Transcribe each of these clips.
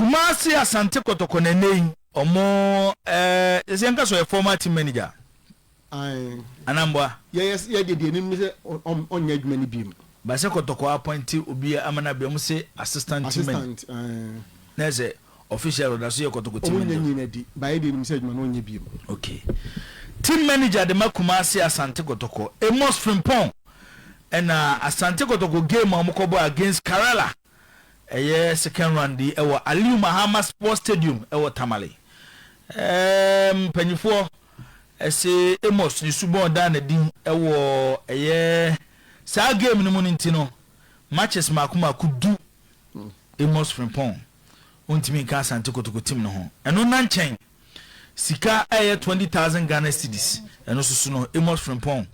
Kumasi Asante Kɔtɔkɔ na ɛnɛ yi ɔmo yɛsɛ yɛnka sɛ ɔyɛ former team manager. Ae. Anamboa. Yɛyɛ yɛ deɛ deɛ nim ne sɛ ɔnyɛ adwuma no biom. Ba sɛ Kɔtɔkɔ appoint obi ama no abɛ ɔmo se assistant team manager. Assistant, ae. Na ɛsɛ official ɔda so yɛ Kɔtɔkɔ team Ɔmo nyɛ manager. nyi no adi, ba yɛ deɛ nim sɛ adwuma no ɔnyɛ biom. Okay. Team manager de ma Kumasi Asante Kɔtɔkɔ, Amos Frimpong, ɛna Asante Kɔtɔkɔ game a ɔmo kɔ bɔ against Karela ɛyɛ second round yi ɛwɔ Aliu Mahama Sports Stadium ɛwɔ Tamale. Mpanyinfoɔ ɛse Amos ne subɔn daa n'adi ɛwɔ ɛyɛ saa game no mu no nti no, matches mako mako 10 Amos Frimpong ontumi nka Asante Kotoko team no ho. Ɛno na nkyɛn sika ɛyɛ 20,000 Ghana cedis, ɛno nso so no Amos Frimpong,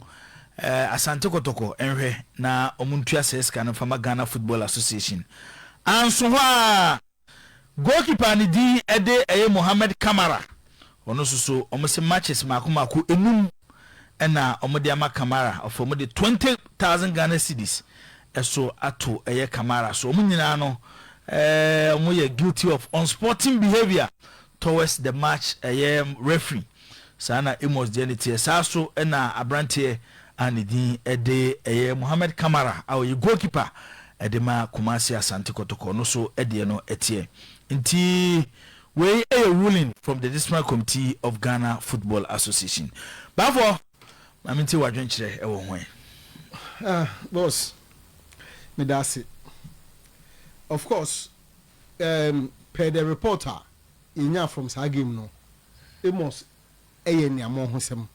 Asante Kotoko nhwɛ na ɔmo ntua sɛ sika no fama Ghana Football Association. Anso hɔ a, goalkeeper ne din ɛde ɛyɛ Mohammed Kamara, ɔno nso so ɔmo sɛ matches mako mako 5 ɛna ɔmo de ama Kamara. Ɔfɔ ɔmo de 20,000 Ghana cedis ɛso ato ɛyɛ Kamara so. Ɔmo nyinaa no ɔmo yɛ guilty of unsporting behaviour towards the match ɛyɛ referee. Saa na Amos deɛ ne teɛ. Saa so ɛna aberanteɛ a ne din ɛde ɛyɛ Mohammed Kamara a ɔyɛ goalkeeper ɛde ma Kumasi Asante Kɔtɔkɔ no so ɛdeɛ no ɛteɛ. Nti wei ɛyɛ ruling from the Disciplinary Committee of Ghana Football Association. Baafɔ maame, nti wadwenkyerɛ ɛwɔ ho ɛ? Ah, boss, meda ase. Of course, per the report a yɛnya from saa game no, Amos ɛyɛ nneɛma ho sɛm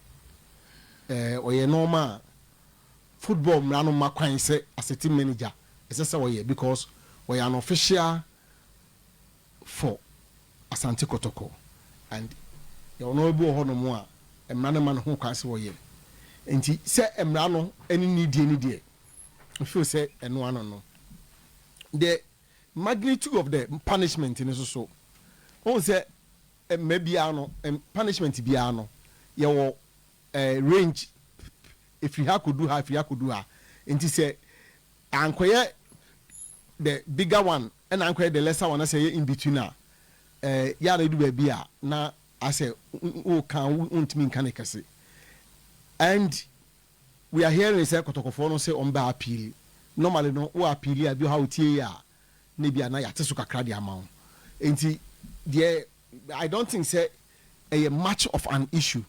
ɔyɛ nneɛma a football mmara no ma kwan sɛ as a team manager ɛsɛ sɛ ɔyɛ, because ɔyɛ an official for Asante Kɔtɔkɔ and ɔno bi wɔ hɔnom a mmara no ma no ho kwan sɛ ɔyɛ. Nti sɛ mmara no ɛne ne die ne deɛ, I feel sɛ ɛno ano no, the magnitude of the punishment no so ohun sɛ mmaa biara no, punishment biara no yɛwɔ range, efiri ha kodu ha, efiri ha kodu ha. Nti sɛ ankɔyɛ the bigger one ɛna ankɔyɛ the lesser one, ɛsɛ yɛ in between a yàrá edu baabi a na asɛ o kan ntumi nka ne kɛse. And we are hearing sɛ Kɔtɔkɔfoɔ no sɛ ɔn bɛ appeal. Normally no, wo appeal a bi ha o tie yi a ne bi a na yàtɛ so kakra de ama wo. Nti deɛ, I don't think sɛ ɛyɛ much of an issue.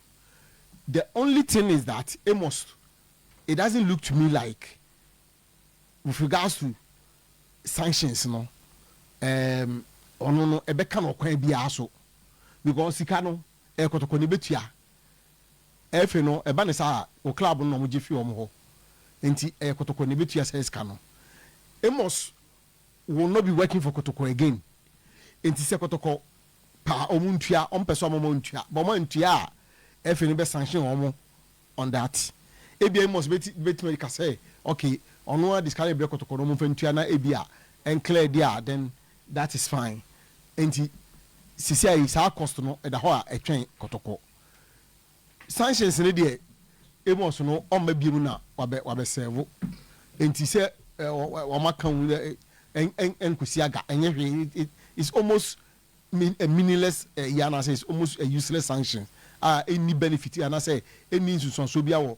The only thing is that Amos, it doesn't look to me like with regards to sanctions no, ɔno no ɛbɛka no ɔkwan biara so, because sika no ɛyɛ Kɔtɔkɔ ne bɛtua. Ɛfɛ no ɛba ne saa o, club no na ɔmo gye fi wɔn hɔ, nti ɛyɛ Kɔtɔkɔ ne bɛtua sɛ sika no. Amos will not be working for Kɔtɔkɔ again. Nti sɛ Kɔtɔkɔ paa ɔmo ntua, ɔmo pɛ sɛ ɔmo ntua, but ɔmo ntua a, ɛfɛ no bɛ sanction ɔmo on that. Ebi Amos bɛtumi ka sɛ okay, ɔno a discourage brɛ Kɔtɔkɔ no, ɔmo fɛ ntua na ebi a ɛnclear di a, then that is fine. Nti sisi ayi saa cost no ɛda hɔ a ɛtwɛn Kɔtɔkɔ. Sanctions ne deɛ, Amos no ɔmma biem na wabɛ serve. Nti sɛ ɛ wɔn aka ho ɛ ɛ ɛnkosi aga ɛnyɛ hwee. It's almost a meaningless ɛyɛ anaasɛ it's almost a useless sanction a ɛnni benefit anaasɛ ɛnni nsusuanso bi awɔ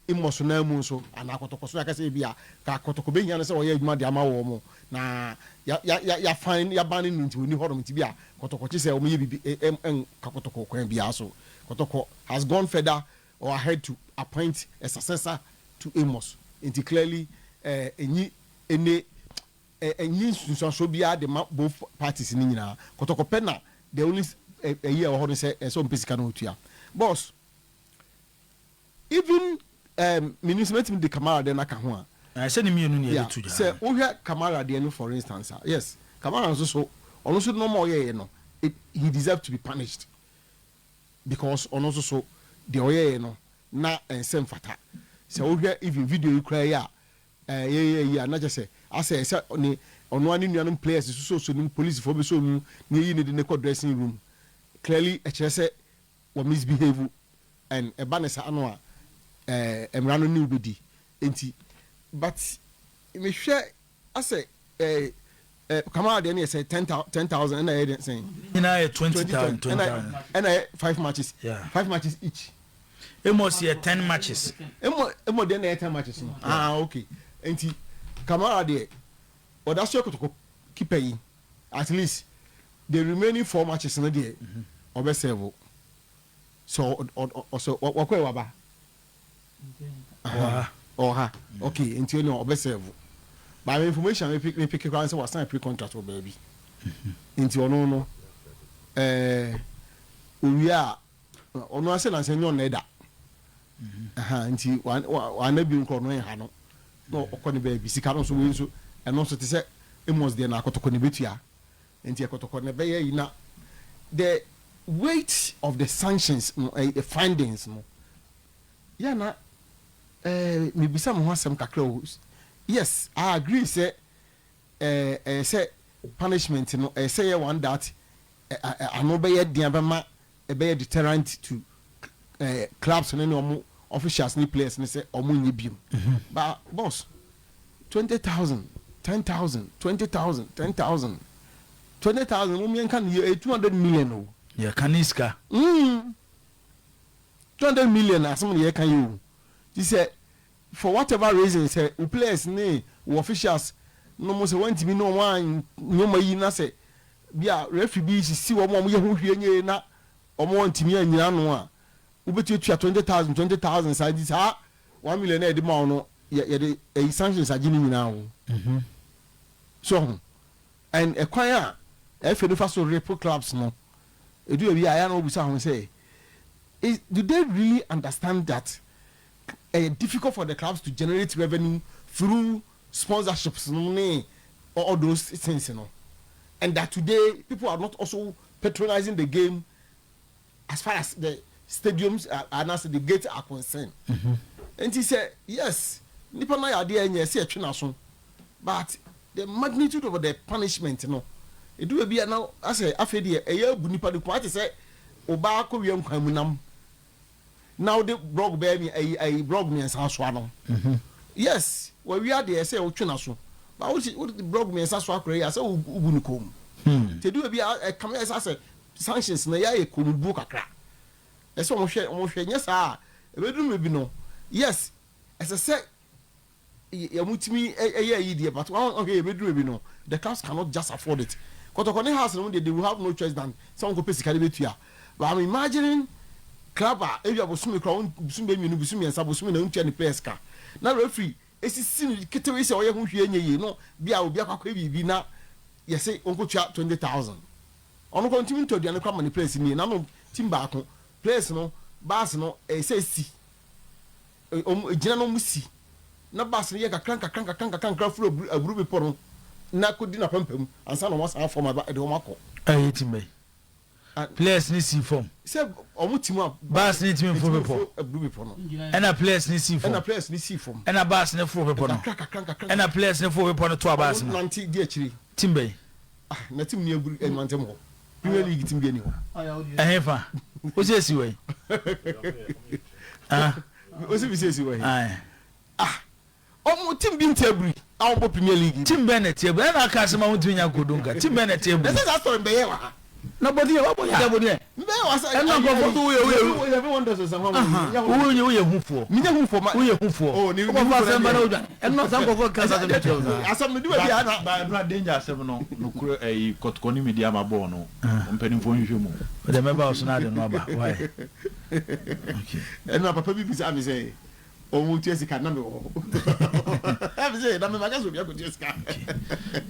Amos nan mu nso anaa Kɔtɔkɔ so. Akasɛ ebi a ka Kɔtɔkɔ bɛhia no sɛ ɔyɛ adwuma de ama wɔn mo na ya ya ya yafan yaban ne no, nti oni hɔnom. Nti bi a Kɔtɔkɔ kye sɛ wɔn yɛ bibi ɛ ɛ ɛnka Kɔtɔkɔ kwan biara so. Kɔtɔkɔ has gone further or ahead to appoint a successor to Amos. Nti clearly ɛnyi ɛne ɛnyi nsusuanso biara de ma both parties ni nyinaa. Kɔtɔkɔ pɛ na the only ɛyi a ɛwɔ hɔ no sɛ ɛsɛ ɔmpɛ sika no otua. Boss, even minim sɛ de Kamara deɛ n'aka ho a. Sɛ ne mmienu ne yɛde to dwa. Sɛ wohwɛ Kamara deɛ no, for instance a, yes, Kamara nso so ɔno nso nneɛma ɔyɛyɛ no, he deserve to be punished, because ɔno nso so deɛ ɔyɛyɛ no na nsɛm fata. Sɛ wohwɛ even video yi koraa yi a yɛyɛ yi a, na kyɛ sɛ asɛ sɛ ne ɔno ani nuanom players soso so ne polisifoɔ bi so mu ne eyi ne de ne kɔ dressing room. Clearly ɛkyerɛ sɛ wɔ misbehave, and ɛba ne saa no a, mmara no ne wobɛdi. Nti but mehwɛ asɛ Kamara deɛ no yɛ sɛ 10,000 ɛna ɛyɛ deɛ sɛn? Nyinaa yɛ 20,000, 20,000. Ɛna ɛyɛ five matches. Five matches each. Amos yɛ 10 matches. Amos deɛ na ɛyɛ 10 matches no. Ah, okay. Nti Kamara deɛ ɔda so yɛ Kotoko keeper yi, at least the remaining four matches no deɛ ɔbɛ serve. So ɔsɛ wɔkɔ yɛ waba. Ɔha. Okay, nti ɛna ɔbɛ serve. But information me pick me pick koraa sɛ wasan pre contract wɔ baabi. Nti ɔno no owie a, ɔno asɛ nansɛ nyɛ ɔnɛ da. Nti wana bi nkɔ ɔno ɛha no na ɔkɔ ne baabi. Sika no nso, wei nso, ɛno nso te sɛ Amos deɛ na Akɔtɔkɔ ne bɛtua. Nti ɛkɔtɔkɔ ne bɛyɛ yi na the weight of the sanctions no, the findings no yɛ na mebisa me ho asɛm kakra o. Yes, I agree sɛ sɛ punishment no ɛyɛ sɛ yɛ one that ano bɛyɛ den bɛma ɛbɛyɛ deterrent to clubs ne ɔmo officials ne players ne sɛ ɔmo nye biom. But boss, 20,000, 10,000, 20,000, 10,000, 20,000, mo miɛnka no yɛ 200 million o. Yɛ ka ne sika. 200 million asɛm na yɛka yi o. Ti sɛ for whatever reason sɛ o players ne o officials no mo sɛ wɔntumi ne wɔn a nneɛma yi na sɛ bi a referee bi sisi wɔn a wɔyɛ ho hwie nye na wɔn ntumi anyina no a, wobɛtuatua 20,000, 20,000 saa. Nti saa 1 million na yɛde ma wɔn no, yɛ yɛde ɛyi sanctions agye ne nyinaa o so ho. And ɛkwan a ɛfɛ nifa so rip clubs no, edu ebi a ɛyɛ na obusa ho sɛ is do they really understand that ɛyɛ difficult for the clubs to generate revenue through sponsorships no ne all those things and that today people are not also patronizing the game as far as the stadiums and as the gates are concerned? Nti sɛ yes, nipa na yɛ adeɛ nyɛ sɛ ɛtwe n'aso, but the magnitude of the punishment no, edu ebi a na asɛ afei deɛ ɛyɛ abu nipa de kɔn ate sɛ ɔbaa kɔ wia nkwan mu nam na ɔde block bɛyɛ mi ɛyi block mmiɛnsa asoa no. Yes, wɔwia deɛ ɛsɛ ɔtwe n'aso, but wode block mmiɛnsa so akora yi asɛ wobu ne kɔn mu. Nti edu ebi a ɛkam yɛ sɛ asɛ sanctions na yɛ ayɛ kɔn mu buo kakra. Ɛsɛ wɔn hwɛ nyɛ saa a ebeduru mi bi no. Yes, ɛsɛ sɛ yɛn tumi ɛyɛ ɛyi deɛ, but wɔn ahwɛ ebeduru bi no, the clubs cannot just afford it. Kɔtɔkɔ ne Hearts no deɛ, they will have no choice than sɛ wɔn kɔ pɛ sika de bɛtua. But I'm imagining club a ebi abosomi kora wɔn bosomi bɛ mmienu, bosomi mmiɛnsa, bosomi na ntua ne players ka na referee esisi no ketewa yi sɛ ɔyɛ ho hwie nye yie no bi a obi akɔ akɔ biribi na yɛsɛ wɔn kɔ tua 20,000. Ɔno kɔ ntumi ntɔ aduane kora ma ne players nie nano. Team baako players no, bus no ɛsɛ esi ɔmo gyina na ɔmo si na bus no yɛ kakra nkakra nkakra nkakra nkakra furu aburu bepɔ no na kɔdi n'apampam ansa na wɔn asan fam aba ɛde wɔn akɔ. Ɛyɛ team bɛyi players ni si fam? Sɛ ɔmo ti mu a. Bus ni timi foro bepɔ. Aburu bepɔ no. Ɛna players ni si fam. Ɛna players ni si fam. Ɛna bus ni foro bepɔ no. Kakra kakra nkakra. Ɛna players ni foro bepɔ no to a bus ɔmo no. Nante di akyire. Team bɛyi? Ah, na team ni aburu ɛnwantɛm hɔ, Premier League team bi ani hɔ. Ɛhe fa o se esi wɔ yi? Ah. O si bi si esi wɔ yi? Ayi. Ah, ɔmo team bi nti aburi a wɔn bɔ Premier League. Team bɛn na ɛte aburi ɛna aka asɛm a wɔntumi nya nkodo nka? Team bɛn na ɛte aburi? Ɛsɛ saa story mbɛyɛ wɔ ha. Na bɔdi yɛ wabɔ yɛ bɔdi yɛ. Mbɛyɛ wɔ ha sɛ. Ɛna nkɔfɔ so woyɛ woyɛ. Yɛ fi wɔn dɔsɔ sɛ hɔn. Woyɛ hufoɔ. Mi nye hufoɔ ma. Woyɛ hufoɔ. Oh, ni wokɔfɔ asɛm ba na wodwane ɛno sa nkɔfɔ ka sa asɛm kyerɛ wo saa. Asɛm no di baabi a na. Ba ɛnura danger asɛm no nokura ɛyi Kɔtɔkɔ ne Medeama bɔɔl no, mpanimfoɔ nhwehwɛ mu. O de mɛba ɔso n'ade no aba why? Okay. Ɛnna papa bi bisa mi sɛ ɔmo tua sika na mi wɔ hɔ ɛmi sɛ na mi ma kɛ sɛ obi akɔ tua sika.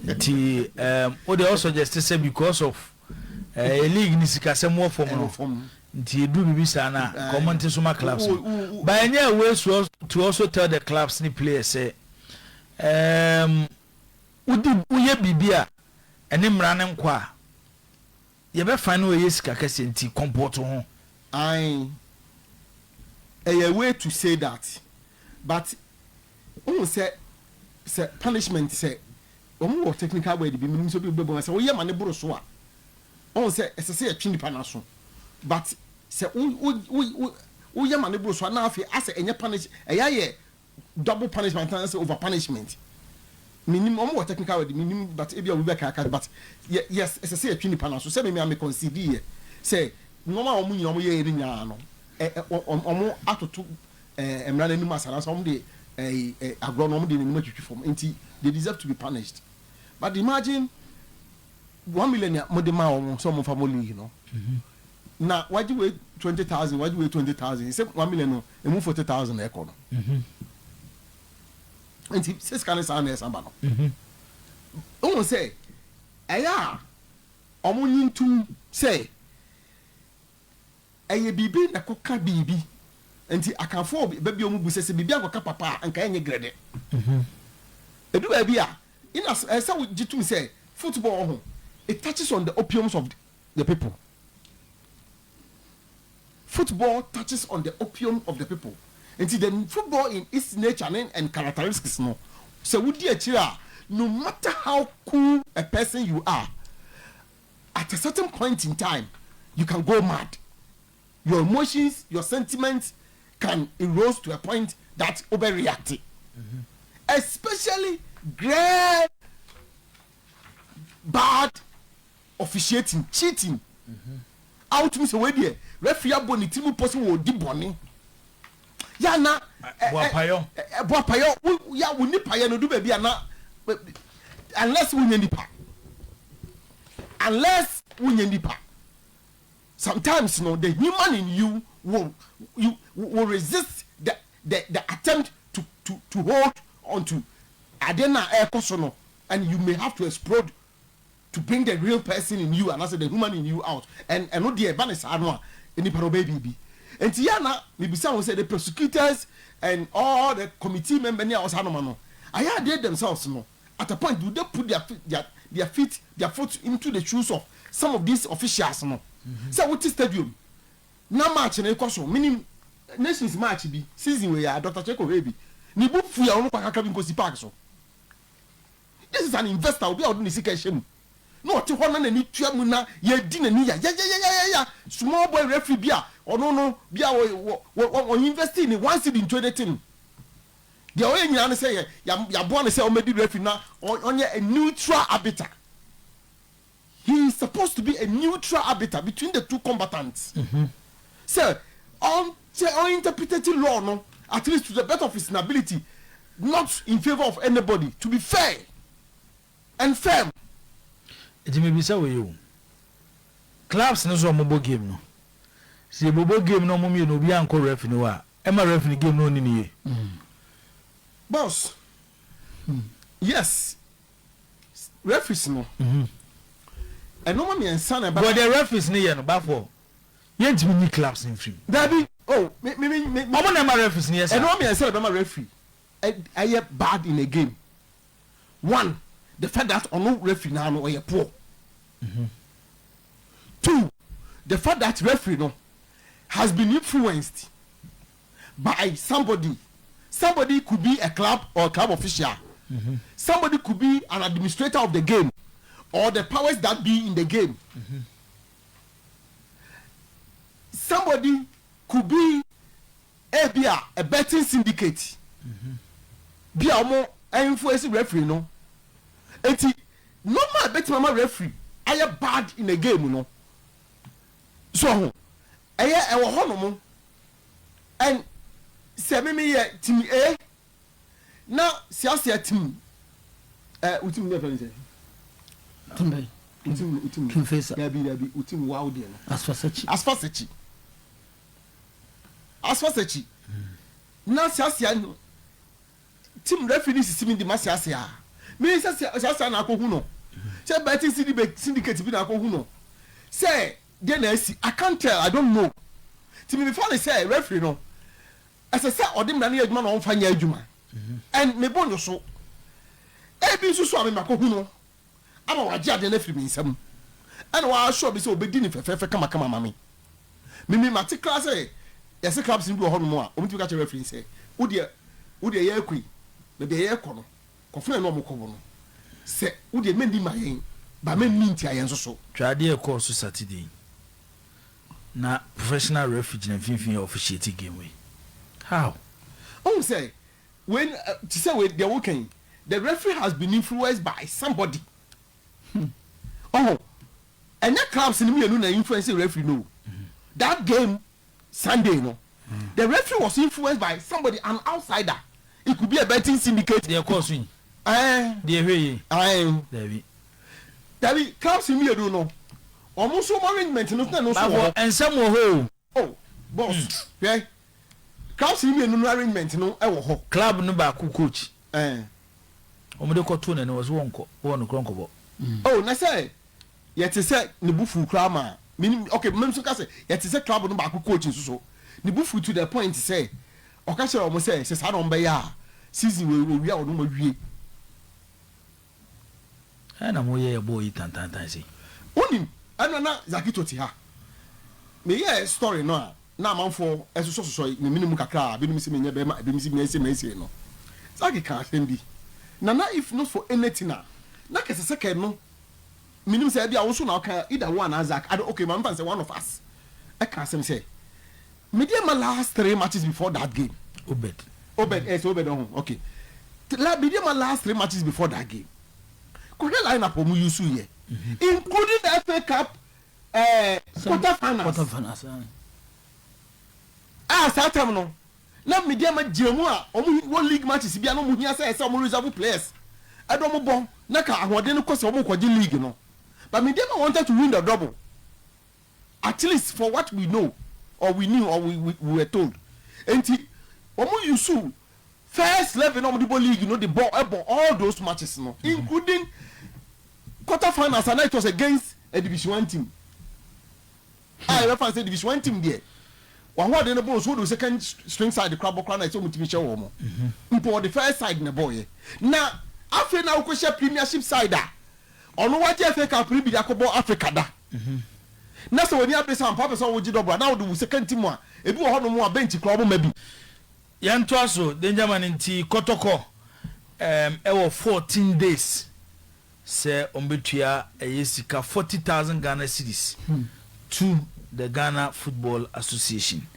Nti o de also just say because of league ni sikasɛm wɔ fam no ɛwɔ fam. Nti edu bibi saa na kɔmɔ nti so ma clubs no, but ɛnyɛ a way to also tell the clubs ni players sɛ wodi woyɛ biribi a ɛne mmara ne nkɔ a, yɛbɛfa no ɛyɛ sika kɛseɛ nti comport ho. Ayi, ɛyɛ way to say that, but ohun sɛ punishment sɛ wɔn wɔ technical word bi minimum sɛ obi bɛ bɔ sɛ woyɛ ma ne boro so a, ohun sɛ ɛsɛ sɛ yɛtwe nipa n'aso, but sɛ wo wo wo woyɛ ma ne boro so a, na afei asɛ ɛnyɛ punish, ɛyɛ ayɛ double punishment and sɛ over punishment. Menim ɔmo wɔ technical word, menim, but ebi a obi bɛka aka, but yɛ yes, ɛsɛ sɛ yɛtwe nipa no aso sɛ mimi a me concede yɛ sɛ nneɛma a ɔmo nyinaa ɔmo yɛɛ no nyinaa no, ɛ ɛ ɔmo atoto mmara n'anim asa anaasɛ ɔmo de ɛ ɛ agorɔ no, ɔmo de n'anim atwitwi fam, nti they deserve to be punished. But imagine 1 million a mo de ma wɔn sɛ ɔmo fa mo league no na wagye wei 20,000, wagye wei 20,000, sɛ 1 million no emu 40,000 na ɛkɔ no. Nti sɛ sika ne saa na ɛsan ba no, ohun sɛ ɛyɛ a ɔmo nyi ntum sɛ ɛyɛ biribi na kɔka biribi. Nti akanfoɔ baabi a ɔmo bu sɛ biribi akɔka papa a, nka ɛnyɛ grɛdɛ. Edu baabi a ina ɛsɛ wo gye tum sɛ football ho, it touches on the opiums of the people. Football touches on the opium of the people. Nti the football in its nature ne and characteristics no, sɛ wodi akyire a, no matter how cool a person you are, at a certain point in time you can go mad. Your emotions, your sentiments can erode to a point that overreact, especially grave bad officiating, cheating a wotumi sɛ wei deɛ referee abɔ ne tirim pɔ sɛ wɔdi bɔne yana. Boapayɔ. Boapayɔ wo ya wo nipa yɛ no du baabi a na unless wonyɛ nipa, unless wonyɛ nipa, sometimes no, the human in you will resist the attempt to hold on to ade na ɛkɔ so no, and you may have to explode to bring the real person in you and also the human in you out. And ɛno deɛ, ɛba ne saa no a, nipa no ɔbɛyɛ biribi. Nti yɛ na mibisa wɔn sɛ the prosecutors and all the committee members ne a ɔsa no ma no ayɛ adeɛ themselves no, at a point do they put their foot into the shoes of some of these officials no, sɛ wote stadium na match no kɔ so, meaning nations match bi season wei a Dr. Cheko hwɛ bi ne bu fu a wɔn kɔ akaka bi nkosi park so. This is an investor, obi a ɔde ne sika ɛhyɛ mu na ɔte hɔ na n'ani tua mu na yɛdi n'ani ya yayayayaya. Small boy referee bi a ɔno no bi a wɔ wɔ wɔ wɔ invest in 1 cedi into anything, deɛ ɔyɛ nyinaa no sɛ yɛ yaboa no sɛ ɔmɛdi referee na ɔnyɛ a neutral arbiter. He is supposed to be a neutral arbiter between the two combatants, sɛ ɔn sɛ ɔn interpreting law no at least to the best of his ability, not in favour of anybody, to be fair and firm. Nti mebisa wɔ yi o, clubs no so ɔmobɔ game no, sɛ yɛbɔbɔ game no, ɔmo mmienu obi ankɔ ref no hɔ a, ɛma ref no game no ɔni ne yie? Boss, yes, referees no, ɛnoma mmiɛnsa na ɛba. But the referees no yɛ no bafo, yɛntumi nyi clubs no mfiri mu. Dabi oh, me me me me. Ɔmo na ɛma referees no yɛ saa. Ɛnoma mmiɛnsa na ɛbɛma referee ɛyɛ bad in a game. One, the fact that ɔno referee naa no ɔyɛ poor. Two, the fact that referee no has been influenced by somebody. Somebody could be a club or a club official, somebody could be an administrator of the game or the powers that be in the game, somebody could be ebi a betting syndicate bi a wɔn influence referee no. Eti normal betting ama referee ayɛ bad in a game no so ho ɛyɛ ɛwɔ hɔ nom. And sɛ mímí yɛ team A na siasia team o team ne yɛ fɛn sɛ Team bɛyi? O team, o team. King Faisal. Dabi, dabi, o team waw deɛ no. Asfasekyi. Asfasekyi, Asfasekyi na siasia no team referee ni sisi mi di ma siasia mi sɛ siasia na akɔ hu no sɛ betting syndicate bi na akɔ hu no sɛ deɛ na esi. I can't tell, I don't know. Ti mi fa ne sɛ referee no, ɛsɛ sɛ ɔde mmara no yɛ adwuma na ɔnfa nyɛ adwuma and me bɔ no so. Ebi nso so a mi ma kɔ hu no ama wagye adeɛ no afiri mi nsam ɛna waasɔ bi sɛ obɛdi ne fɛfɛɛfɛ kamakama ma mi. Mimi mate kra sɛ yɛsɛ clubs no bi wɔ hɔnom a ɔmo tumi ka kyerɛ referee sɛ wodeɛ yɛ ɛkɔ yi, baabi a yɛrekɔ no, kɔfena na ɔmo kɔbɔ no sɛ wodeɛ mɛnni ma yɛn ba mɛnni ntia yɛn nso so. Twadeɛ ɛkɔɔ so Saturday na professional referee gyina mfimfini yɛ officiate game wei, how? Ɔhu sɛ wei te sɛ wei deɛ woka yi. The referee has been influenced by somebody. Ɔho ɛnyɛ clubs no mmienu na influence referee no. That game Sunday no, the referee was influenced by somebody, an outsider. It could be a betting syndicate. Deɛ ɛkɔɔ so yi. Ɛɛ. Deɛ ɛhwɛ yi. Ɛɛ. Dabi. Dabi, clubs mmienu no, wɔn nso wɔn arrangement no na no nso wɔ hɔ. Nsɛm wɔ hɔ o. Oh boss, hwɛ, clubs mmienu no arrangement no wɔ hɔ. Club no baako coach. Ɛɛ. Wɔn de kɔtoo n'anim, wɔsi wɔn nkɔ, wɔn no korɔ nkɔbɔ. Oh, na sɛ yɛte sɛ ne bo fu koraa ma minim, okay, mmemme nso ka sɛ yɛte sɛ club no baako coach nso so ne bo fu to the point sɛ ɔka kyerɛ wɔn sɛ saa na wɔn bɛyɛ a, season wei owie a, ɔno ma wie. Ɛna mo yɛ yɛ bɔɔl yi tantantan se. Wonim, ɛno na Zakito te ha, meyɛ story no a, na amanfoɔ ɛsosɔsosɔ me mene mu kakra a, binom sɛ menyɛ bɛrima, ebinom sɛ mɛsɛ mɛsɛ no. Zaki ka asɛm bi, Nana, if not for anything a, na kɛsɛ sɛ kɛ no menim sɛ ebi a wo nso na ɔka, either wo anaa Zak ade, okay, ma mefa sɛ one of us ɛka asɛm sɛ Medeama last three matches before that game. Obed. Obed, eh, so Obed ɔho, okay. La Medeama last three matches before that game, kɔhwɛ line up ɔmo use yɛ, including the FA Cup quarter finals. Quarter finals. A saa time no na Medeama gyina mu a ɔmo wɔ league matches bi a na ɔmo hia sɛ ɛsɛ ɔmo reserve players ɛde ɔmo bɔ na ka ahoɔden no kɔ sɛ ɔmo kɔgye league no, but Medeama wanted to win the double, at least for what we know or we knew or we were told. Nti wɔn use first 11 na wɔn de bɔ league no de bɔ ɛbɔ all those matches no, including quarter finals, and it was against a Division One team a yɛbɛ fan sɛ Division One team deɛ, wɔn ahoɔden no bɔ so, wɔde second string side kora bɔ kora na ɛsɛ wɔn tumi hyɛ wɔn mpo. Wɔde first side na bɔ yɛ, na afei na akɔhyɛ Premiership side a ɔno wagye FA Cup no bi de akɔbɔ Africa da, na sɛ wɔni abere sɛ ampa pɛ sɛ wɔgye double a, na wɔde wo second team a ebi wɔ hɔnom a bench kora wɔn ma bi. Yɛntoa so, Dangerman. Nti Kɔtɔkɔ ɛwɔ 14 days sɛ ɔmbɛtua ɛyɛ sika 40,000 Ghana cedis to the Ghana Football Association.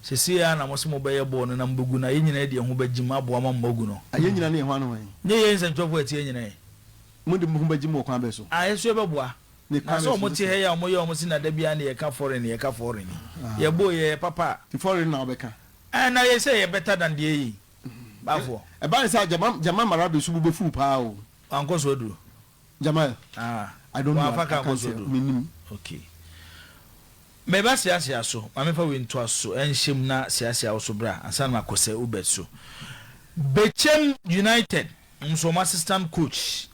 Sɛsei a na mo sɛ mobɛyɛ bɔɔl no na mobɛgu no a, yɛn nyinaa de ɛho bɛgye mu aboa ma mmɔgu no. Yɛn nyinaa ne yɛn ho ano wɔn. Nyɛ yɛn nsɛntwerɛfoɔ ɛte yɛn nyinaa yi. Mo de mo ho bɛgye mu wɔ kwan bɛɛ so? A yɛso yɛbɛboa. Ne na kwan sɛ bɛɛ so. Ɔmo te ha yi a, ɔmo yɛ ɔmo si na da biara ne yɛka foreign, yɛka foreign, yɛbɔ yɛ papa. Ti foreign na ɔbɛka. A ɛna yɛ sɛ yɛ better than deɛ yi baafoɔ. Ɛba ne sɛ Jama Marabi so bo bɛfu paa o. Wankɔ so aduro. Jamal. Ah. I don't know. Wafa ka nkɔ so aduro. Menim. Okay, mɛba seasea so, maame fa wei ntoa so, ɛnhyɛ mu na seasea wo so bra ansa na makɔ sɛ Ubet so. Bechem United nso ɔmo assistant coach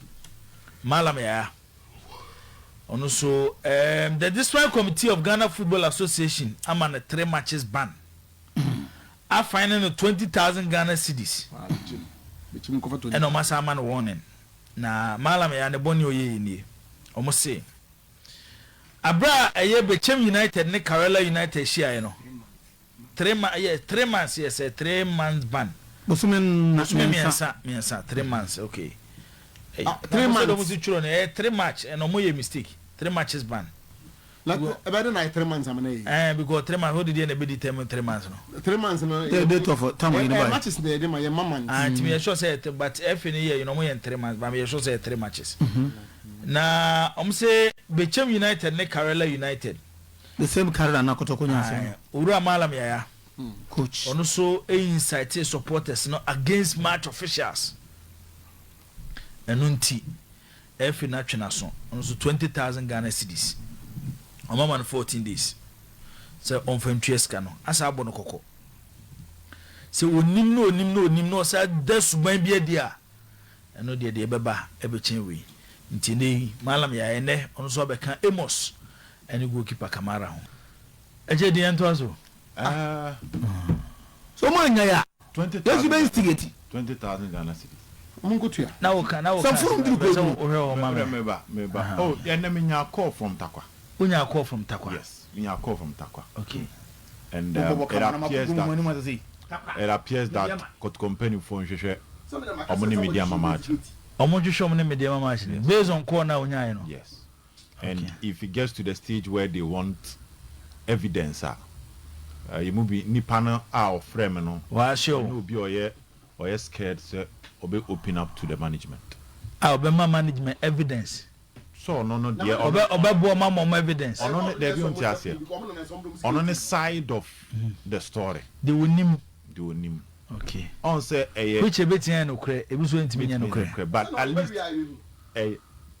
Malam Yaya, ɔno so the discipline committee of Ghana Football Association ama no three matches ban, afine no 20,000 Ghana cedis. Bɛkyim nkɔfa 20. Ɛna ɔmo asa ama no warning. Na Malam Yaya ne bɔne ɔyɛ yɛ nie: ɔmo se abere a ɛyɛ Bechem United ne Karela United hyiaeɛ no, three ma yɛ 3 months, yɛ sɛ 3 months ban. Bosome bosome mmiɛnsa. Mmiɛnsa mmiɛnsa, 3 months, okay. Ah, 3 months. Ɔmo si twerɛ no ɛyɛ three match, ɛna ɔmo yɛ mistake, three matches ban. Na ɛbɛyɛ de na yɛ 3 months amana yi? Because 3 months o de deɛ na ebi di tɛm 3 months no. 3 months no. The date of time yi ni ba. Matches na yɛde ma yɛ ma months. Ah, nti mi yɛ sure sɛ yɛ, but ɛfɛ ni yɛ ɔmo yɛ 3 months, but mi yɛ sure sɛ yɛ three matches. Na ɔmo sɛ Bechem United ne Karela United. The same Karela na Kotoko nya asɛm. Owura Malam Yaya. Coach. Ɔno so incite supporters no against match officials, ɛno nti ɛfi n'atwe n'aso. Ɔno nso 20,000 Ghana cedis. Ɔmo ama no 14 days sɛ ɔnfa ntua sika no, asa abɔ no kɔkɔ sɛ onim na onim na onim na ɔsa da suban bi adi a, ɛno deɛ ɛbɛba ɛbɛkyɛn wei. Nti ne yi Malam Yaya nɛ ɔno nso abɛka Amos ɛne goalkeeper Kamara ho. Ɛkyɛ deɛ ntoa so. So mo anya ya. 20,000. Yesu bɛ instigate. 20,000 Ghana cedis. Ɔmo nkotua. Na woka na woka Sɛ funu duru sɛ kuro. wohwɛ hɔ ma me. Meba meba. Oh, ɛnna mi nya call from Takwa. Wonya call from Takwa? Yes, mi nya call from Takwa. And it appears that Kotoko mpanyinfoɔ nhwehwɛ ɔmo ne Medeama match. Ɔmo nhwehwɛ ɔmo ne Medeama match no based on call na wonyaeɛ no? Yes, and if it gets to the stage where they want evidence a, yɛ mu bi nipa no a ɔfrɛ mi no Wɔahyɛ ɛne o. obi a ɔyɛ scared sɛ Ɔbɛ open up to the management. A ɔbɛma management evidence. Sɛ ɔno no deɛ ɔno. Ɔbɛ ɔbɛboa ɔmo ama ɔmo evidence. Ɔno ne dabi ɔnte aseɛ ɔno ne side of the story. Deɛ onim. Deɛ onim. Okay. Ɔn sɛ ɛyɛ. Which ebetumi ayɛ nokorɛ ebi nso ntumi nyɛ Ebetumi nokorɛ. nokorɛ but at least ɛyɛ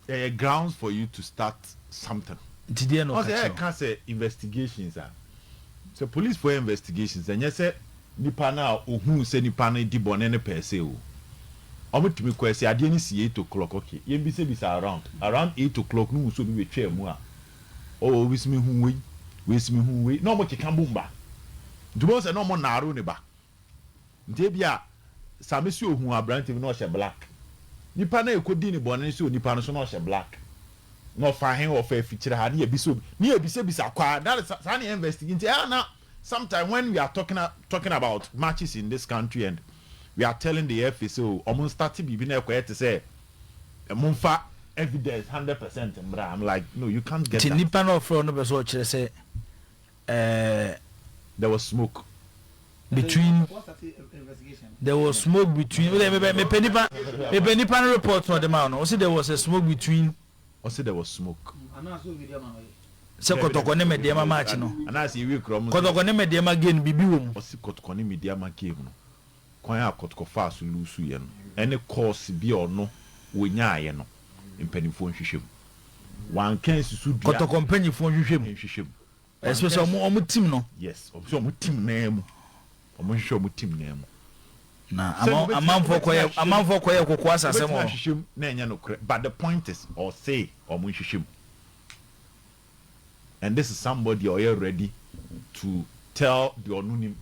ɛyɛ grounds for you to start something. Nti deɛ na Ɔn ɔka sɛ kyerɛ wo. ɛka sɛ investigations a sɛ police foɔ yɛ investigations ɛnyɛ sɛ nipa no a ohuu sɛ nipa no di bɔne no pɛɛ sɛ o ɔmo tumi kɔ ɛsɛ adeɛ no si 8 o'clock, okay, yɛn bisa bisa around around 8 o'clock no hu sɛ obi betwa mu a, oh, obi si mi hu wei, wei si mi hu wei, na ɔmo keka bom ba nti wɔn sɛ na ɔmo naaro ne ba. Nti ebi a sami si ohun aberante bi na ɔhyɛ black, nipa na ekodi ne bɔne si onipa no so na ɔhyɛ black na ɔfa he ɔfa afikyire ha ne yɛ bisa obi ne yɛ bisa bisa kwaa. That is saa ne yɛ investigate. Nti ɛyà na sometimes when we are talking about matches in this country and we are telling the FA sɛ o ɔmo start biribi na ɛkɔyɛ te sɛ ɛmo nfa evidence 100% mbra, I'm like, no, you can't get Nti that. nipa na ɔfrɛ no bɛ sɛ ɔkyerɛ sɛ There was smoke. Between there was smoke between mepɛ nipa mepɛ nipa no report na ɔde ma no, ɔsi there was a smoke between. Ɔsi there was smoke. Sɛ Kɔtɔkɔ ne Medeama match no. Anaasɛ ewie kura ɔmo. Kɔtɔkɔ ne Medeama game bibi wɔ mu. Ɔsi Kɔtɔkɔ ne Medeama game no, kwan a Kɔtɔkɔ faa so lose yɛ no ɛne course bi a ɔno wɔnyaayɛ no, mpanimfoɔ nhwehwɛ mu. Wanka nsusu dua. Kɔtɔkɔ mpanyinfoɔ nhwehwɛ mu. Nhwehwɛ mu. Especially ɔmo team no. Yes, ɔmo sɛ ɔmo team naa mu, ɔmo nhwehwɛ ɔmo team naa mu. Na amanfoɔ kɔyɛ amanfoɔ kɔyɛ koko asasɛm wɔ wɔ. Ahwehwɛ mu na ɛnyɛ nokorɛ, but the point is ɔse ɔmo nhwehwɛ mu, and this is somebody a ɔyɛ ready to tell the ɔno nim.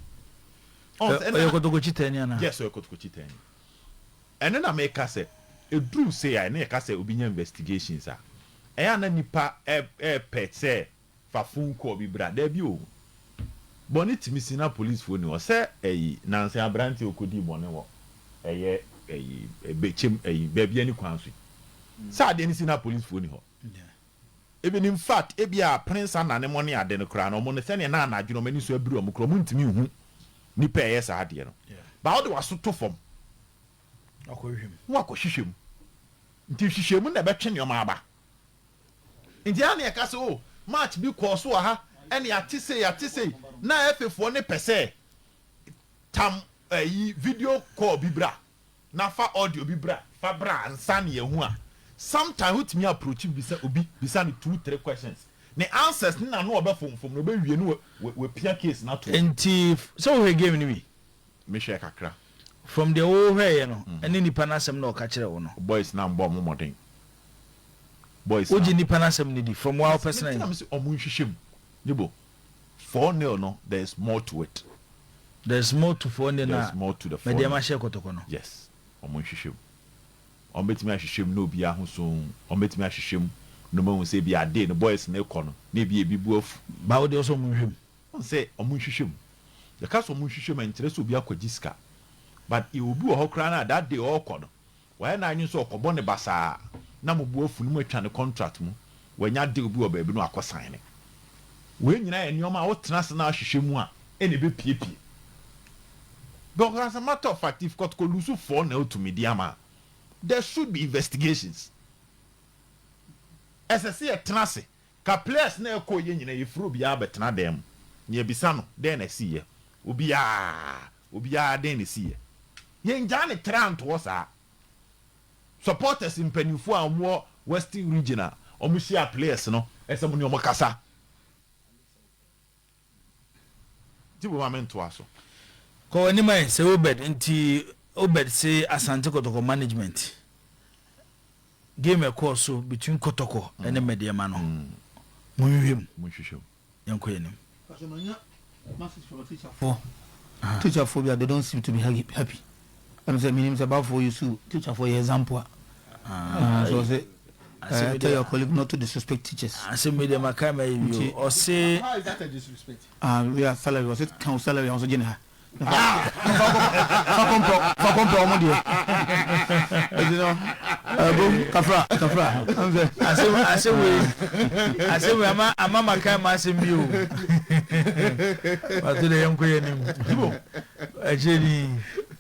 Ɔyɛ Kotoko kyitani ana? Yes, ɔyɛ Kotoko kyitani. Ɛno na meka sɛ eduru se a ɛne yɛka sɛ obi nya investigations a ɛyɛ ana nipa ɛɛpɛ sɛ fa phone call bi bra. Dɛbi o, bɔne tumi si na policefoɔ ni hɔ sɛ ɛyi nansi aberante okodi bɔne wɔ ɛyɛ ɛyi ɛbɛkyɛm ɛyi baabi ɛni kwan so yi sɛ adeɛ ni si na policefoɔ ni hɔ. Even in fact, ebi a prince anane mo ne ade no koraa no, ɔmo no sɛnea na anadwo no ɔmo ani so abiri ɔmo koraa, ɔmo ntumi nhu nipa ɛyɛ saa adeɛ no ba ɔde waso to fam akɔhwehwɛ mu. Ho akɔhwehwɛ mu. Nti hwehwɛ mu na ɛbɛtwe nneɛma aba. Nti ɛha ne yɛka sɛ o match bi kɔɔ so wɔ ha ɛne ate sei ate sei na ɛfefoɔ ne pɛ sɛ tam ɛyi video call bi bra na fa audio bi bra, fa bra ansa ne yɛn ho a sometimes wotumi approach bisa obi, bisa no two three questions, ne answers ne na no ɔbɛ fomfom na ɔbɛwie no wapia case na to. Nti sɛ wohwɛ game no bi? Mehwɛ kakra. From deɛ wohwɛeɛ no ɛne nipa no asɛm na ɔka kyerɛ wo no. Boys na mbɔ ɔmo mmɔden, boys. Wogye nipa no asɛm no di from wo personal? Ntina mi sɛ ɔmo nhwehwɛ mu nibo 4-0 no, there is more to it. There is more to 4-0. There Na is more to the 4 mɛdeɛ nil. ma hyɛ Kɔtɔkɔ no. Yes, ɔmo nhwehwɛ mu. Ɔmo bɛtumi ahwehwɛ mu na obi ahosuo, ɔmo bɛtumi ahwehwɛ mu na ɔmo ahu sɛ ebi ade no boys ne kɔ no na ebi ebi bu afu. Ba wo deɛ ɔsɛ ɔmo nhwehwɛ mu. Ɔn sɛ ɔmo nhwehwɛ mu, yɛka sɛ ɔmo nhwehwɛ mu a nkyerɛ sɛ obi akɔgye sika, but obi wɔ hɔ koraa na that day ɔrekɔ no wɔyɛ n'anyi nso ɔkɔbɔ ne basaa na mo bu afu no mu atwa ne contract mu, wɔanya deal bi wɔ baabi no akɔ sign ne. Wei nyinaa yɛ nneɛma a wotena ase na ahwehwɛ mu a ɛna ɛbɛpiepie, because as a matter of fact, if Kotoko lose 4-0 to Medeama, there should be investigations. Ɛsɛ sɛ yɛtena ase ka players na ɛkɔ yɛ nyinaa yɛfiri obiara bɛtena dan mu na yɛbisa no dɛn na ɛsi yɛ obiara obiara dɛn na ɛsi yɛ. Yɛngyaa ne tra ntoɔ saa. Supporters mpanimfoɔ a wɔwɔ Western Region a wɔn hyia players no, ɛsɛ mo ne wɔn kasa ti bo ma me ntoa so. Kɔ anim ayɛ sɛ Obed. Nti Obed se Asante Kɔtɔkɔ management, game ɛkɔɔ so between Kɔtɔkɔ ɛne Medeama no, monhwehwɛ mu. Mo nhwehwɛ mu. Yɛnkɔ anim. Teacher foɔ bi a they don't seem to be happy. Ɛm sɛ menim sɛ bafoɔ yi so teacher foɔ yɛ example a so sɛ tell your colleague not to disrespect teachers. Asɛm bi deɛ maka ma yi bio, ɔse How is that a disrespect? Ah, we are salary, ɔsɛ kan salary a ɔsɛ gye ne ha fakɔmpɛ ɔmo deɛ ɛti no ɛbom kafra kafra ɛm sɛ asɛm wei, asɛm wei ama maka ma asɛm bi o wato deɛ yɛnkɔ yɛ anim akyire ni.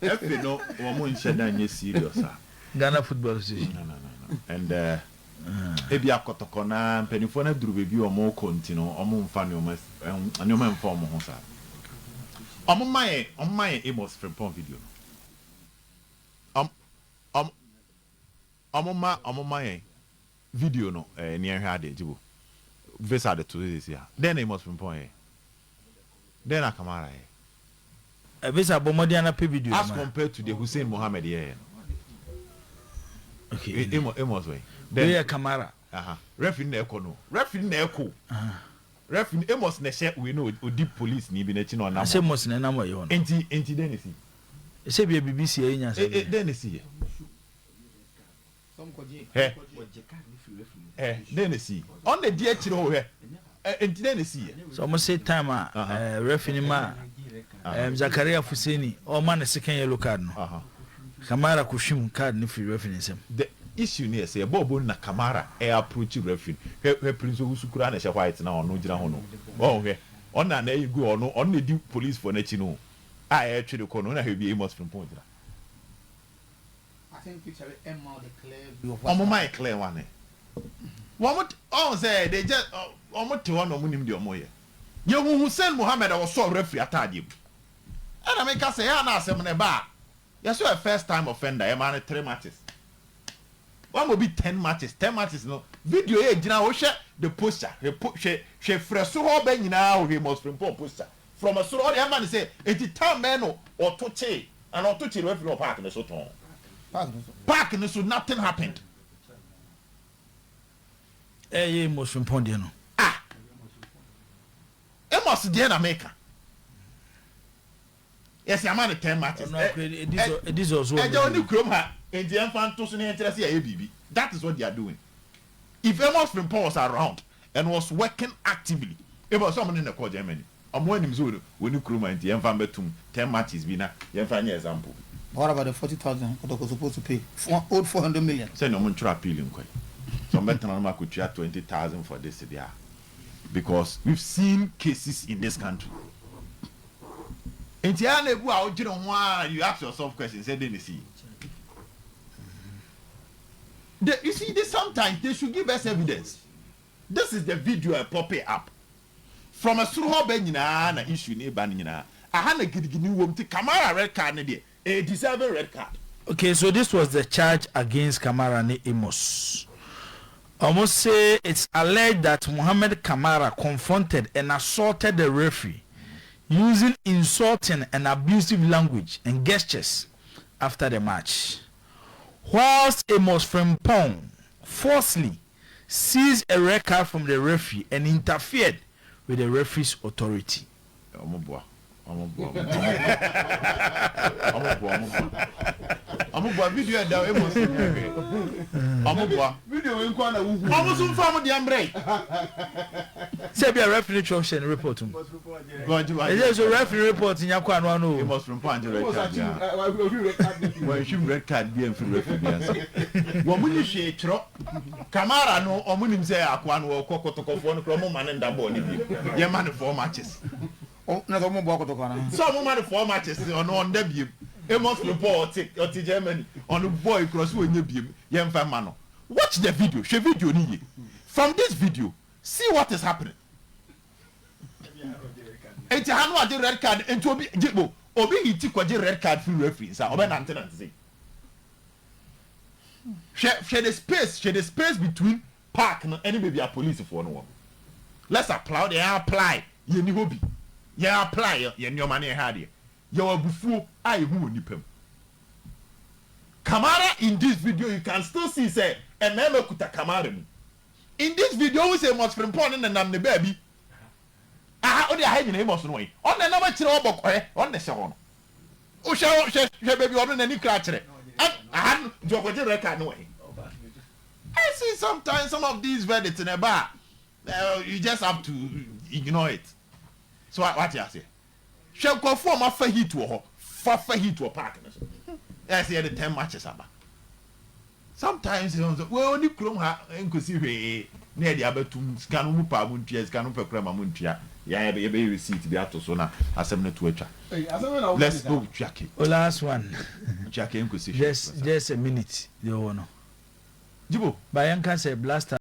FA no wɔn nhyɛ da nyɛ serious a. Ghana Football Association. No no no no and uh, ebi akɔtɔkɔ na mpanimfoɔ no aduru baabi a wɔn rekɔ nti no, wɔn mfa nneɛma nneɛma mfa wɔn ho saa. Wɔn ma yɛn Amos Frimpong video no. Wɔn ma yɛn video no ní ɛhwɛ adeɛ gyibo visa de to sisi a den na Amos Frimpong yɛ, den na Kamara yɛ. Visa, bɔ mmɔden anapɛ video. As compared to the Hussein Mohammed yɛ no. Okay. Amos wɛ. Wei yɛ Kamara. Referee na ɛkɔ no, referee na ɛkɔ, referee Amos na ɛhyɛ wei no, odi police ni bi n'akyi na ɔnam. Ase Amos na ɛnam ɔyɛ hɔ no. Nti den na esi? Ɛsɛ bi bibi si ɛyi nyasa. Ɛ den na esi yɛ? Hɛ ɛ, den na esi? Ɔn na di akyire hɔ, hwɛ ɛ, nti den na esi yɛ? So ɔmo se time a referee ni ma Zakaria Fuseni ɔma ne second yellow card no, Kamara kò hwim card ne firi referee nsam. The issue ni yɛ sɛ yɛbɔ ɔbɔ na Kamara ɛ approach referee. Hwɛ, hwɛ, Prince Owusu kura na ɛhyɛ white na ɔno gyina hɔ no, ɔn hwɛ, ɔna na ɛyɛ gu ɔno na edi police fo n'akyi no a ɛretwe de kɔ no, ɔna hwɛ bi Amos Frimpong gyina. Ɔmo ma yɛ clear one ɛ, wɔn ɔn sɛ they just ɔmo te hɔ na ɔmo nim deɛ ɔmo yɛ. Yehu Hussein Mohammed a wɔsɔ referee ataadeɛ mu, ɛna meka sɛ yɛ ana asɛm no ɛba a yɛsɔ yɛ first time offender, yɛ maa no three matches, wɔn mo bi 10 matches. 10 matches no, video yɛ gyina hɔ, hwɛ the posture, hwɛ po, hwɛ, hwɛ frɛ soro hɔ bɛ nyinaa, hwɛ Amos Frimpong posture from soro. Ɔde ɛma ne sɛ eti time bɛn no ɔto kyee ana ɔto kyee referee wɔ park ne so tɔn, park ne so, nothing happened. Ɛyɛ Amos Frimpong deɛ no. Ah, Amos deɛ na meka, yɛsi ama no 10 matches. Ɛgya oni kurom ha nti yɛnfa nto so ne yɛn kyerɛ sɛ yɛyɛ biribi. That is what they are doing. If Amos Frimpong was around and was working actively, ebo sɛ ɔmo ne ne kɔ Germany, ɔmo anim sɛ oni kurom ha nti yɛnfa mbɛtum 10 matches bi na yɛnfa nyɛ example. What about the 40,000 Kotoko supposed to pay? Four, old 400 million. Sɛ ɔmo ntwerɛ appeal nkɔyi sɛ ɔmo bɛtena no akɔtua 20,000 for this deɛ, because we've seen cases in this country. Nti a na ebu a wogyina ho a, you ask yourself questions sɛ de ne si the, you see this, sometimes they should give us evidence. This is the video I pop it up from ɛsoro hɔ bɛ nyinaa na issue ne ba no nyinaa aha na gidigidi wɔm ti Kamara red card ne deɛ, a deserving red card. Okay, so this was the charge against Kamara ne Amos. Almost say it's alleged that Mohammed Kamara confronted and assaulted the referee using insulting and abusive language and gestures after the match, whilst Amos Frimpong falsely seized a red card from the referee and interfered with the referee's authority. Ɔmo boa, ɔmo boa, ɔmo boa, ɔmo boa, ɔmo boa. Video ɛda Amos ɔmo boa. Video wei nkwa na wuhu. Ɔmo nso nfa ɔmo deɛ mbrɛ. Sɛ bi a referee twɛ hyɛ ne report mu. Ɛsɛ so referee report nya kɔ ano ano o. Amos Frimpong angye red card bia, wɔnhwim red card bi amfiri referee bi ase. Wɔn mo ni hwee twerɛ Kamara no, ɔmo nim sɛ akoa no wɔkɔ Kɔtɔkɔfoɔ no korɔ, ɔmo ma ne nda bɔɔl ne bi, yɛ ma ne four matches. Na sɛ ɔmo bɔ akɔtɔkɔ ana? Sɛ ɔmo ma ne four matches, ɔno ɔnda biem. Amos Frimpong ɔte Germany, ɔno boy korɔ so ɔnyɛ biem, yɛmfa ma no. Watch the video, hwɛ video ni yie. From this video, see what is happening. Nti ha no agye red card, nti obi gye bo, obi hiti kɔgye red card firi referee nsa, ɔbɛ nante nante se hwɛ, hwɛ the space, hwɛ the space between park no ɛne baabi a policefoɔ no wɔ. Let's apply deɛ, apply yɛ ni hɔ bi, yɛn apply yɛ nneɛma ne yɛn ha adeɛ, yɛwɔ abufuo a yɛhu wɔ nipa mu. Kamara, in this video you can still see sɛ mmarima kuta Kamara mu. In this video wo sɛ Amos Frimpong ne nenam ne baabi aha, o de aha nyina Amos no wɔ yi, ɔno nenam akyerɛ ɔbɔ kɔɛ, ɔno na ɛhyɛ hɔ no. Wohwɛ, hwɛ, hwɛ baabi ɔno n'ani kura kyerɛ aha no, nti ɔkɔgye red card no wɔ he? I see sometimes some of these verdicts in a bar, you just have to ignore it. So what you say, hwɛ nkurɔfoɔ a wɔafa heat wɔ hɔ, fafa heat wɔ park no so, ɛsɛ yɛde 10 matches aba. Sometimes yɛhu sɛ wei ɔni kurom ha nkosi hwee na yɛde abɛtom sika no mu paa mo ntua sika no pɛ koraa ma mo ntua yɛn yɛbɛ yɛbɛyɛ receipt bi ato so na asɛm no to atwa. Let's go twa ke. O last one. Twa ke nkosi hwee. Just just a minute deɛ ɔwɔ no. Jibo. Ba yɛnka sɛ blaster.